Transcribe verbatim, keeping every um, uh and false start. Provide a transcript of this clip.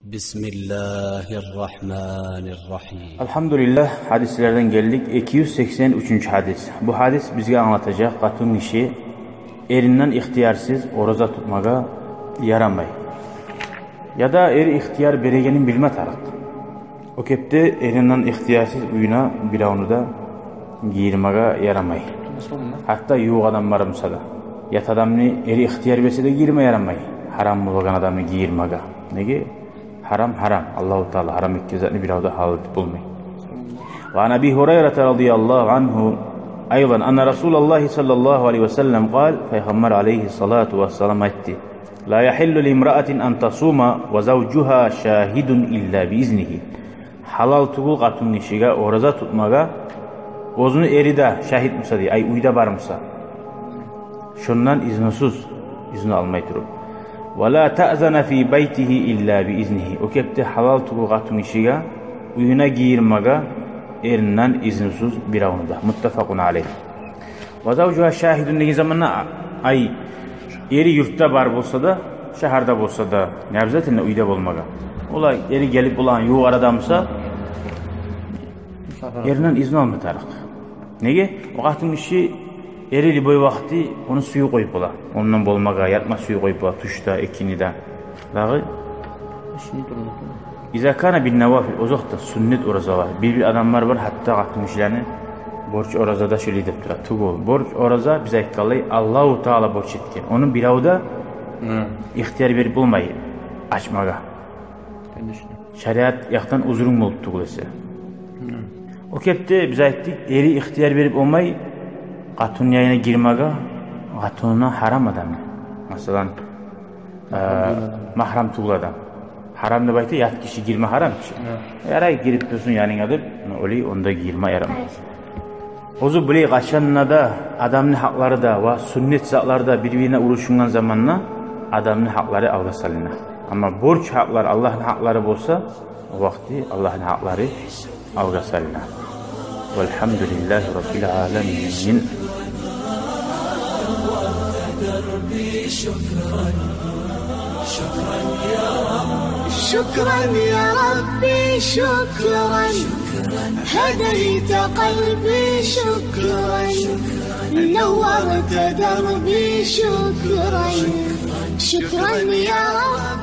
بسم الله الرحمن الرحيم. Альгьамдулиллагь, гьадислерден гелдик, эки юз сексен уьчюнчю гьадис. Бу гьадис бизге англатажакъ, къатын гиши эринден ихтиярсыз ораза тутмагъа ярамай. Яда эри ихтияр берегенин билме тарыкъ. О кепде эринден ихтиярсыз уьюне биревню де гийирмеге ярамай. Гьатта ювукъ адам бар буса да. Ят адамны эри ихтияр берсе де гийирме ярамай. Гьарам болагъан адамны гийирмеге. Неге? Гьарам, гьарам. Аллагьу Таала гьарам этген затны бирев де гьалал этип болмай. وعن أبي هريرة رضي الله عنه أيضا أن رسول الله صلى الله عليه وسلم قال, Пайхаммар алайгьиссалату вассалам айтды: لا يحل لامرأة أن تصوم وزوجها شاهد إلا بإذنه. Гьалал тюгюл къатын гишиге ораза тутмагъа, оьзюню эри де шагьит буса дей, ай, уьйде бар буса, шондан изнусуз, изну алмай туруп. ولا تأذن في بيته إلا بإذنه. О кепде гьалал тюгюл къатын гишиге уьюне гийирмеге эринден изнусуз биревню де. متفق عليه. وزوجها شاهد деген заманда, ай, эри юртда бар болса да, шагьарда болса да, не обязательно уьйде болмагъа. Олай эри гелип болагъан ювукъ арада буса, эринден изну алма тарыкъ. Неге? О къатын гиши эри любой вакъти ону сююп къоюп бола. Ондан болмагъа, ятма сююп къоюп бола, тюшде, экинниде. Дагъы? إذا كان بالنوافل, озокъда, сюннет оразалар. Бир-бир адамлар бар, гьатта къатын гишилени борч ораза да шолай деп тура. Тюгюл. Борч ораза, биз айтгъанлай, Аллагьу Таала борч этген. Ону бирев де ихтияр берип болмай ачмагъа. Шариат якъдан узурунг болуп тюгюл эсе. О кепде биз айтдыкъ, эри ихтияр берип болмай къатынны янына гирмеге, къатынына гьарам адамны. Масала, магьрам тюгюл адам. Гьарам деп айтды, ят гиши гирме гьарам чы. Ярай, гирип турсун янынга деп, олай онда гирме ярамай. Оьзю булай къачан да адамны гьакълары да ва сюннет затлар да бир-бирине урушунгъан заманда адамны гьакълары алгъа салына. Амма борч гьакълар, Аллагьны гьакълары болса, о вакъти Аллагьны гьакълары алгъа салына. والحمد لله رب العالمين. شكرا يا ربي، شكرا. هديت قلبي، شكرا. نورت دربي، شكرا. شكرا يا رب.